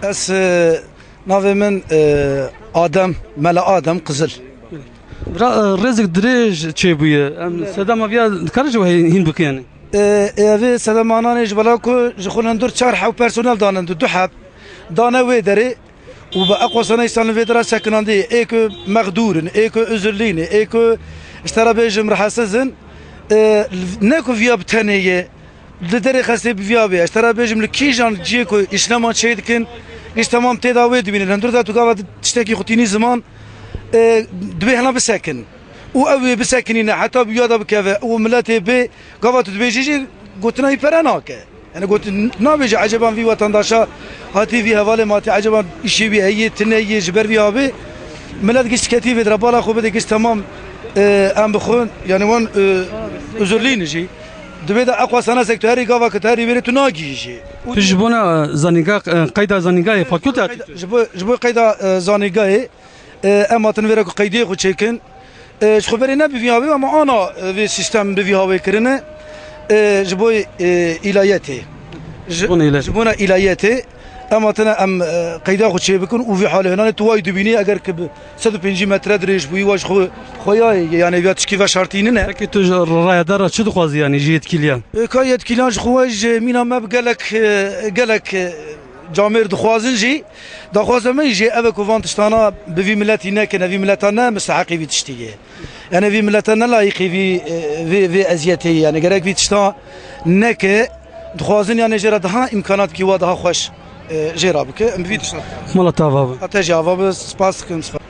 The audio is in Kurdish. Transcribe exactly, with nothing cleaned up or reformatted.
Ez, e, navê min, e, Adem, Mela Adem Qizil. Vira, e, rêzek dirêj çêbûye. Em sedema viya dikare ji we hîn bikin yanî? E, e, evê sedema nanê ji bela ku ji xwe hundur çar heb personel danin, du, du heb dane wê derê. Û bi eqwasana îsan li vê dera sekinandî, ê ku mexdûr in, ê ku uzurlî ne, ê ku ji te re bêjim rihetsiz in, e, ne ku viya bi tenê ye, li derê xestê bi viya bê. Ji te re bêjim li kîjan cihê ku îşleman çê dikin, îş temam tê de wê dibînin. Hundur de tu gava tiştekî xwe tînî ziman, e, dibê hena bisekin. Û ew ê bisekinîne, heta bi wiya de bikeve û miletê bê, gava tu dibêjî jî gotina wî pere nake. Yani got, nabêje eceban vî wetandaşa hatî vî hevalê matî eceban îşê wî heye, tune ye, ji ber vî havê milet giş diketî vê dira bala xwe bide giş temam, e, em bi xwe, yani wan, e, uzurlî ne jî. Divê de eqwa sana sektu herî gava ke tu herî wêrê tu nagihîjî. Û Tu ji bona, e, zanînga, e, qeyda zanîngayê fakulteyê hatî tu? Ji bo, ji bo qeyda, e, zanîngayê, e, em hatin vê re ku qeydiyê xwe çêkin. E, ji xwe berê ne bi vî havê, ama ana, e, vê sîstem bi vî havê kirine, e, ji bo, e, îlayetê. Ji, Ji bona îlayetê. ji bona îlayetê. Em hatine em, e, qeyda xwe çê bikin û vî halê hinanê tu way dibînî, eger ki bi sed û pêncî metre dirêj bûyî, wa ji xwe xweyayê, yani ya tişkî veşartînine. Peki tu ji rayedara çi dixwazî, yani ji yetkiliyan? E, ka yetkiliyan ji xwe ji mîna me bi gelek, e, gelek, e, camêr dixwazin jî. Daxwaza me jî ev e ku van tiştana bi vî miletî nekin, vî mileta ne misteheqî vî tiştî ye. Yani vî mileta ne layîqî vî, e, vê, vê eziyetê ye. Yani gerek vî tişta neke, dixwazin yani jê re daha îmkanatkî wa daha xweş, e, jê re bike. Em bi vî tişta. Mala te ava be. A te jî ava be, spas dikim, spas.